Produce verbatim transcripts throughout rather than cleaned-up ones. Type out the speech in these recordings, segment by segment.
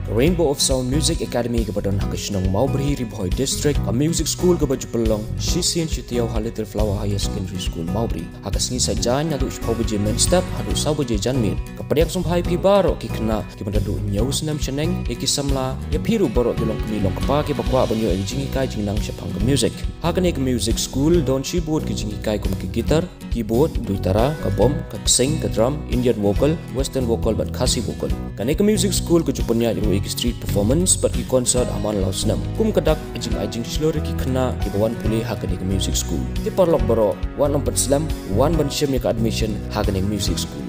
Ka Rainbow of Sound Music Academy kaba don ha ka shnong Mawbri, Ri Bhoi District, ka music school kaba ju pynlong shisien shi taïew ha Little Flower Higher Secondary School, Mawbri. Ha ka sngi Saitjaiñ naduh shiphew baje mynstep haduh saw baje janmiet. Ka pdiang sngewbha ïa phi baroh ki khynnah kiba naduh hynñiew snem shaneng, ïa ki samla, ïa phi ruh baroh ki longkmie longkpa kiba kwah ban ïoh ïa ka jinghikai jingnang shaphang ka music. Ha kane ka music school don shibun ki jinghikai kum ka guitar, keyboard, duitara, ka bom, ka ksing, ka drum, Indian vocal, western vocal bad Khasi vocal. Kane ka music school ka ju pynïaid ruh ïa ki street performance bad ki concert ha man la u snem. Kum ka dak ka jingai jingshlur ïa ki khynnah kiba wan pule ha kane ka music school. Te paralok baroh, wat nym pat slem, wan ban shim ïa ka admission ha kane ka music school.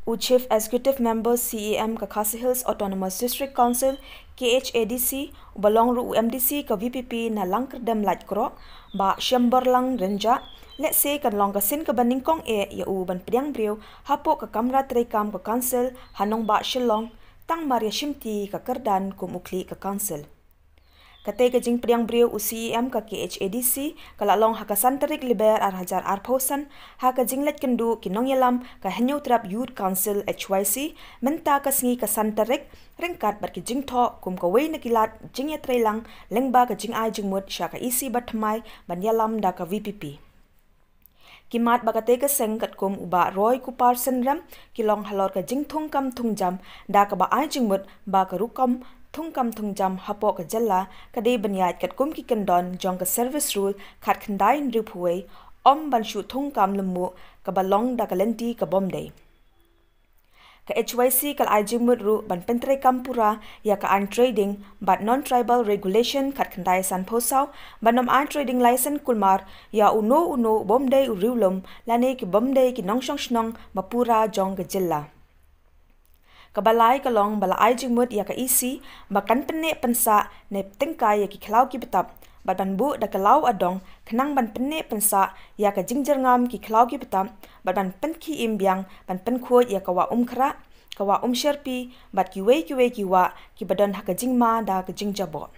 U Chief Executive Member, C E M, ka Khasi Hills Autonomous District Council, K H A D C, uba long ruh u M D C ka V P P na Langkyrdem Laitkroh, Bah Shemborlang Rynjah, lehse kan long ka sien kaba nyngkong eh ïa u ban pdiang briew hapoh ka kamra treikam ka Council ha nongbah Shillong, tang mar ïa shimti ka kyrdan kum u khlieh ka Council. Katei ka jingpdiang briew u C E M ka K H A D C ka la long ha ka san tarik Lber ar hajar arphew san, ha ka jingleit kynduh ki nongïalam ka Hynñiewtrep Youth Council, H Y C, mynta ka sngi ka san tarik, ryngkat bad ki jingthoh kum kawei na ki lad jingïatreilang lyngba ka jingai jingmut sha ka E C bathymmai ban ïalam da ka V P P. Ki mat ba katei ka seng katkum u Bah Roy Kupar Synrem ki long halor ka jingthungkam thungjam, da kaba ai jingmut ba ka rukom thungkam thungjam hapoh ka jylla ka dei ban ïaid katkum ki kyndon jong ka Service Rule khatkhyndai hynriewphew wei, ym ban shu thungkam lymmuh, kaba long da ka lynti ka bym dei. Ka H Y C ka la ai jingmut ruh ban pyntreikam pura ïa ka aiñ trading bad non-tribal regulation khatkhyndai sanphew saw, ban ym ai trading license kulmar ïa uno uno u bym dei u riewlum lane ki bym dei ki nongshong shnong ba pura jong ka jylla. Kaba lai ka long ba la ai jingmut ïa ka E C ba kan pynneh pynsah ne tyngkai ïa ki khlaw ki btap, bad ban buh da ka law adong khnang ban pynneh pynsah ïa ka jingjyrngam ki khlaw ki btap, bad ban pynkhie im biang ban pynkhuid ïa ka Wah Umkhrah, ka Wah Umshyrpi, bad kiwei kiwei ki wah kiba don ha ka jingma da ka jingjaboh.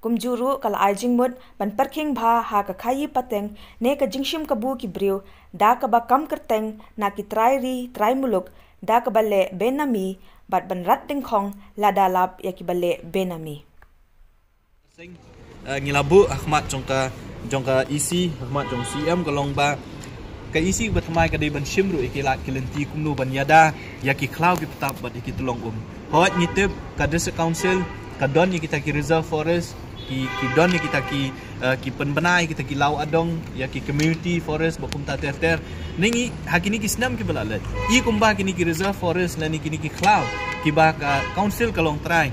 Kumjuh ruh ka la ai jingmut ban pyrkhing bha ha ka khaïi pateng ne ka jingshim kabu ki briew da kaba kam kyrteng na ki trai ri trai muluk, da kaba leh benami, bad ban rat dyngkhong lada lap ïa kiba leh benami. Seng, eh, ngi la buh ha khmat jong ka, jong ka E C, ha khmat jong C M ka long ba ka E C bathymmai ka dei ban shim ruh ïa ki lad ki lynti kumno ban ïada ïa ki khlaw ki btap bad ïa ki tyllong um. Hooid ngi tip ka District Council ka don ïa kita ki reserve forest, ki, ki don ïa kita ki, eh, ki pynbna ïa kita ki law adong ïa ki community forest bad kumta ter ter. Ne ngi ha kine ki snem kiba la leit, i kumba kine ki reserve forest lane kine ki khlaw kiba ka council ka long trai,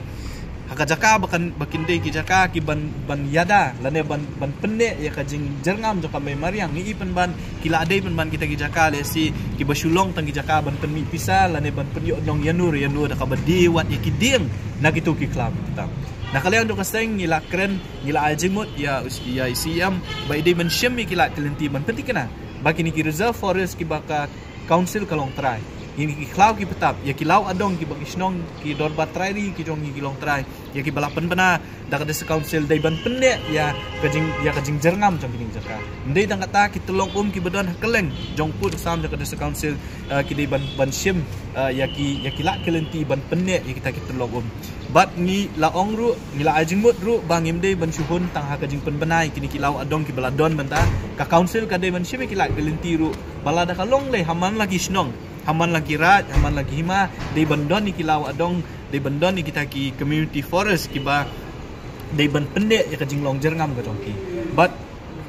ha ka jaka ba kan, ba kin dei ki jaka ki ban, ban ïada lane ban, ban pynneh ïa ka jingjyrngam jong ka mei mariang, ngi i pynban ki la dei pynban kita ki jaka lehse kiba shu long tang ki jaka ban pynmih pisa lane ban pynïoh nong ïano re ïano da kaba die wat ïa ki dieng na kito ki khlaw ki btap. Na ka liang jong ka seng ngi la kren, ngi la ai jingmut ïa, ïa C M ba i dei ban shim ïa ki lad ki lynti ban pynthikna ba kine ki reserve forest kiba ka council ka long trai, ïa ki khlaw ki btap, ïa ki law adong kiba ki shnong ki dorbar trai ri ki jong ngi ki long trai, ïa kiba la pynbna da ka District Council dei ban pynneh ïa ka jing, ïa ka jingjyrngam jong kine ki jaka. Ym dei tang kata, ki tyllong um kiba don ha kylleng jong pud sam jong ka District Council, eh, ki dei ban, ban shim, eh, ïa ki, ïa ki lad ki lynti ban pynneh ïa kita ki tyllong um. Bad ngi la ong ruh, ngi la ai jingmut ruh ba ngim dei ban shu hun tang ha ka jingpynbna ïa kine ki law adong kiba la don mynta. Ka council ka dei ban shim ïa ki lad ki lynti ruh ba lada ka long lei ha man la ki shnong, ha man la ki raid, ha man la ki hima, dei ban don ïa ki law adong, dei ban don ïa kita ki community forest kiba dei ban pynneh ïa ka jinglong jyrngam ka jong ki. Bad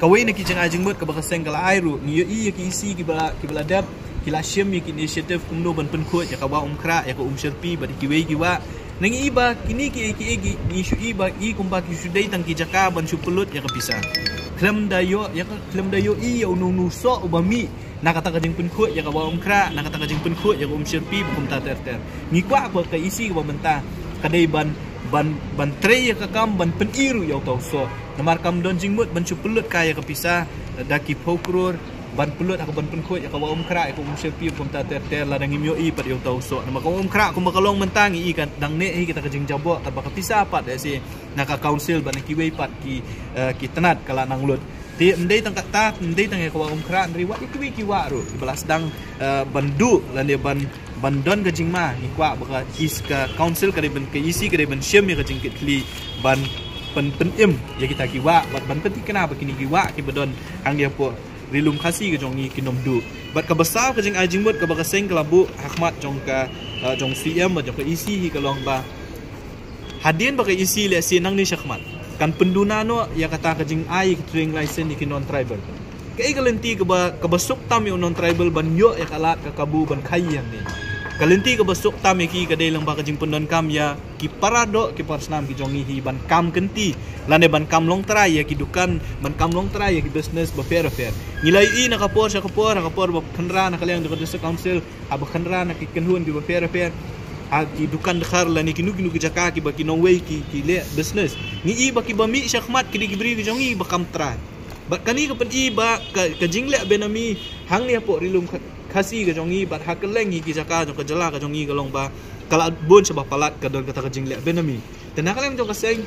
kawei na ki jingai jingmut kaba ka seng ka la ai ruh, ngi ïohi ïa ki E C kiba, kiba la dep, ki la shim ïa ki initiative kumno ban pynkhuid ïa ka Wah Umkhrah, ïa ka Umshyrpi bad ïa kiwei ki wah. Ne ngi i ba kine ki, ki, ki, ngi shu i ba i kumba ki shu dei tang ki jaka ban shu pynlut ïa ka pisa. Khlem da ïoh, ïa ka, khlem da ïohi ïa uno uno u soh uba mih na kata ka jingpynkhuid ïa ka Wah Umkhrah, na kata ka jingpynkhuid ïa ka Umshyrpi bad kumta ter ter. Ngi kwah ba ka E C kaba mynta ka dei ban, ban, ban trei ïa ka kam ban pyni ruh ïa uta u soh. Namar kam don jingmut ban shu pynlut kai ïa ka pisa da ki phew klur, ban pynlut ha ka ban pynkhuid ïa ka Wah Umkhrah, ïa ka Umshyrpi, kumta ter ter, lada ngim ïohi pat ïa uta u soh. Namar ka Wah Umkhrah kumba ka long mynta ngi i ka dang neh hi kata ka jingjaboh, tangba ka pisa pat lehse na ka council bad na kiwei pat ki, eh, ki tnat ka la nang lut. Te ym dei tang kata, ym dei tang ïa ka Wah Umkhrah, hynrei wat ïa kiwei ki wah ruh kiba la sdang, eh, ban duh lane ban, ban don ka jingma. Ngi kwah ba ka E C, ka council ka dei ban, ka E C ka dei ban shim ïa ka jingkitkhlieh ban pyn, pynim ïa kita ki wah bad ban pynthikna ba kine ki wah kiba don hangne hapoh Ri Lum Khasi ka jong ngi kin ym duh. Bad kaba saw ka jingai jingmut kaba ka seng ka la buh ha khmat jong ka, eh, jong C M bad jong ka E C hi ka long ba hadien ba ka E C lehse nangne shakhmat kan pynduna noh ïa kata ka jingai ka trading license ïa ki non-tribal. Kaei ka lynti kaba, kaba suk tam ïa u non-tribal ban ïoh ïa ka lad ka kabu ban khaii hangne? Ka lynti kaba suk tam ïa ki ka dei lyngba ka jingpyndonkam ïa ki para doh ki para snam ki jong ngi hi ban kam kynti lane ban kam longtrai ïa ki dukan, ban kam longtrai ïa ki business bapher bapher. Ngi la ïohi na ka por sha ka por, ha ka por ba khynra na ka liang jong ka District Council, haba khynra na ki kynhun kiba pher pher, ha ki dukan dkhar lane kino kino ki jaka kiba ki nongwei ki, ki leh business, ngi i ba kiba mih shakhmat ki dei ki briew ki jong ngi ba kam trai. Bad kane ka pyni ba ka, ka jingleh benami hangne hapoh Ri Lum Kha-, Khasi ka jong ngi bad ha kylleng hi ki jaka jong ka jylla ka jong ngi ka long ba ka la bun shaba palat ka don kata ka jingleh benami. Te na ka liang jong ka seng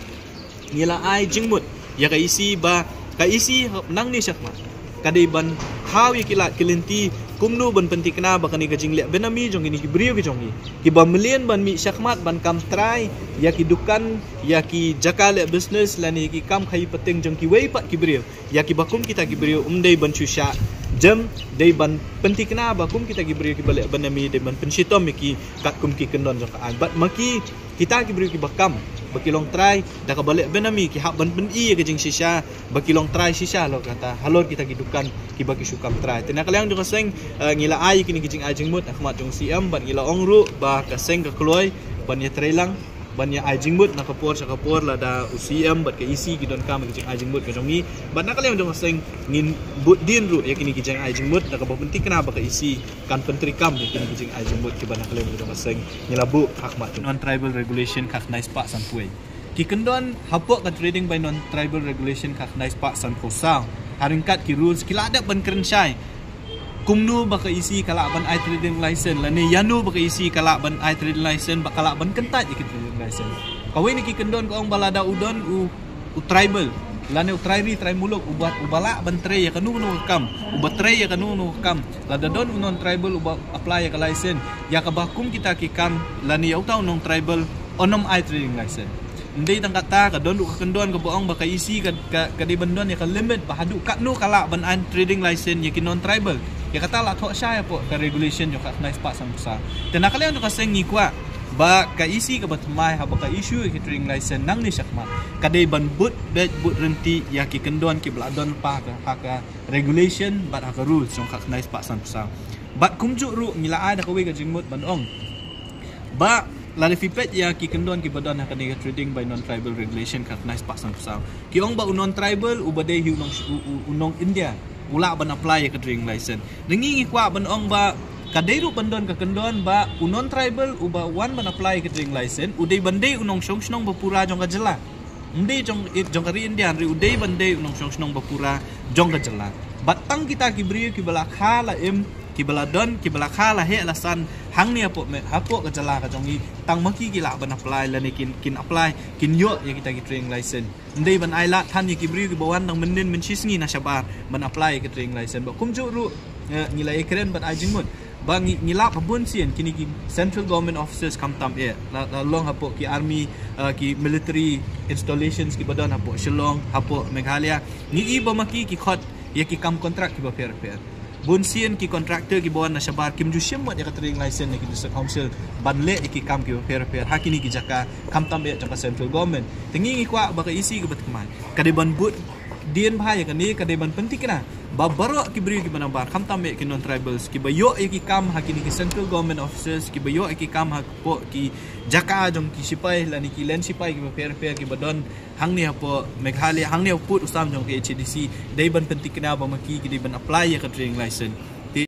ngi la ai jingmut ïa ka E C ba ka E C nangne shakhmat ka dei ban thaw ïa ki lad ki lynti kumno ban pynthikna ba kane ka jingleh benami jong kine ki briew ki jong ngi kiba mlien ban mih shakhmat ban kam trai ïa ki dukan, ïa ki jaka leh business lane ïa ki kam khaii pateng jong kiwei pat ki briew. Ïa kiba kum kita ki briew ym dei ban shu shah jem, dei ban pynthikna ba kum kita ki briew kiba leh benami dei ban pynshitom ïa ki katkum ki kyndon jong ka aiñ. Bad ma ki, kita ki briew kiba kam, ba ki longtrai da kaba leh benami, ki hap ban pyni ïa ka jingshisha ba ki longtrai shisha halor kata, halor kita ki dukan kiba ki shu kam trai. Te na ka liang jong ka seng, eh, ngi la ai ïa kine ki jingai jingmut ha khmat jong C M bad ngi la ong ruh ba ka seng ka kloi ban ïatreilang, ban ïa ai jingmut na ka por sha ka por lada u C M bad ka E C ki donkam ïa ki jingai jingmut ka jong ngi. Bad na ka liang jong ka seng ngin bud dien ruh ïa kine ki jingai jingmut da kaba pynthikna ba ka E C kan pyntreikam ïa kine ki jingai jingmut kiba na ka liang jong ka seng ngi la buh ha khmat. Non-tribal regulation khatkhyndai spah sanphew wei. Ki kyndon hapoh ka trading by non-tribal regulation khatkhyndai spah sanphew saw, ha ryngkat ki rules ki la dep ban kren shai kumno ba ka E C ka lah ban ai trading license lane ïano ba ka E C ka lah ban ai trading license, ba ka lah ban kyntait ïa ki trading license. Kawei na ki kyndon ka ong ba lada u don u, u tribal lane u trai ri trai muluk uba, uba lah ban trei ïa kano kano ka kam, uba trei ïa kano kano ka kam, lada don u non-tribal uba apply ïa ka license, ïa kaba kum kita ki kam lane ïa uta u non-tribal un ym ai trading license. Ym dei tang kata, ka don ruh ka kyndon kaba ong ba ka E C ka, ka, ka dei ban don ïa ka limit ba haduh katno ka lah ban ai trading license ïa ki non-tribal. Ïa kata la thoh shai hapoh ka regulation jong khatkhyndai spah sanphew saw. Te na ka liang jong ka seng ngi kwah ba ka E C kaba thymmai haba ka issue ïa ki trading license nangne shakhmat ka dei ban bud beit bud ryntih ïa ki kyndon kiba la don lypa ha ka regulation bad ha ka rules jong khatkhyndai spah sanphew saw. Bad kumjuh ruh ngi la ai da kawei ka jingmut ban ong ba lada phi peit ïa ki kyndon kiba don ha kane ka trading by non-tribal regulation khatkhyndai spah sanphew saw, ki ong ba u non-tribal uba dei hi u nong, u, u, u nong India u lah ban apply ïa ka trading license. Te ngi ngi kwah ban ong ba ka dei ruh ban don ka kyndon ba u non-tribal uba wan ban apply ïa ka trading license u dei ban dei u nongshong shnong ba pura jong ka jylla. Ym dei jong, jong ka ri India, hynrei u dei ban dei u nongshong shnong ba pura jong ka jylla. Bad tang kita ki briew kiba la kha la im, kiba la don, kiba la kha la heh la san hangne hapoh me, hapoh ka jylla ka jong ngi, tang ma ki ki lah ban apply lane kin, kin apply, kin ïoh ïa kita ki trading license. Ym dei ban ai lad than ïa ki briew kiba wan dang mynnin mynshisngi na shabar ban apply ïa ki trading license. Bad kumjuh ruh, eh, ngi la ïakren bad ai jingmut ba ngi, ngi lap ha bun sien kine ki central government offices khamtam eh, la, la long hapoh ki army, eh, ki military installations kiba don hapoh Shillong, hapoh Meghalaya. Ngi i ba ma ki ki khot ïa ki kam contract kiba pher pher. Bun sien ki contractor kiba wan na shabar kim ju shim wat ïa ka trading license na ki district council ban leh ïa ki kam kiba pher pher ha kine ki jaka khamtam eh jong ka central government. Te ngi ngi kwah ba ka E C kaba thymmai ka dei ban bud dien bha ïa kane, ka dei ban pynthikna ba baroh ki briew kiba nabar khamtam eh ki non-tribals kiba ïoh ïa ki kam ha kine ki central government offices, kiba ïoh ïa ki kam hapoh ki jaka jong ki sipai lane ki len sipai kiba pher pher kiba don hangne hapoh Meghalaya, hangne hapoh pud u sam jong ka H A D C, dei ban pynthikna ba ma ki ki dei ban apply ïa ka trading license.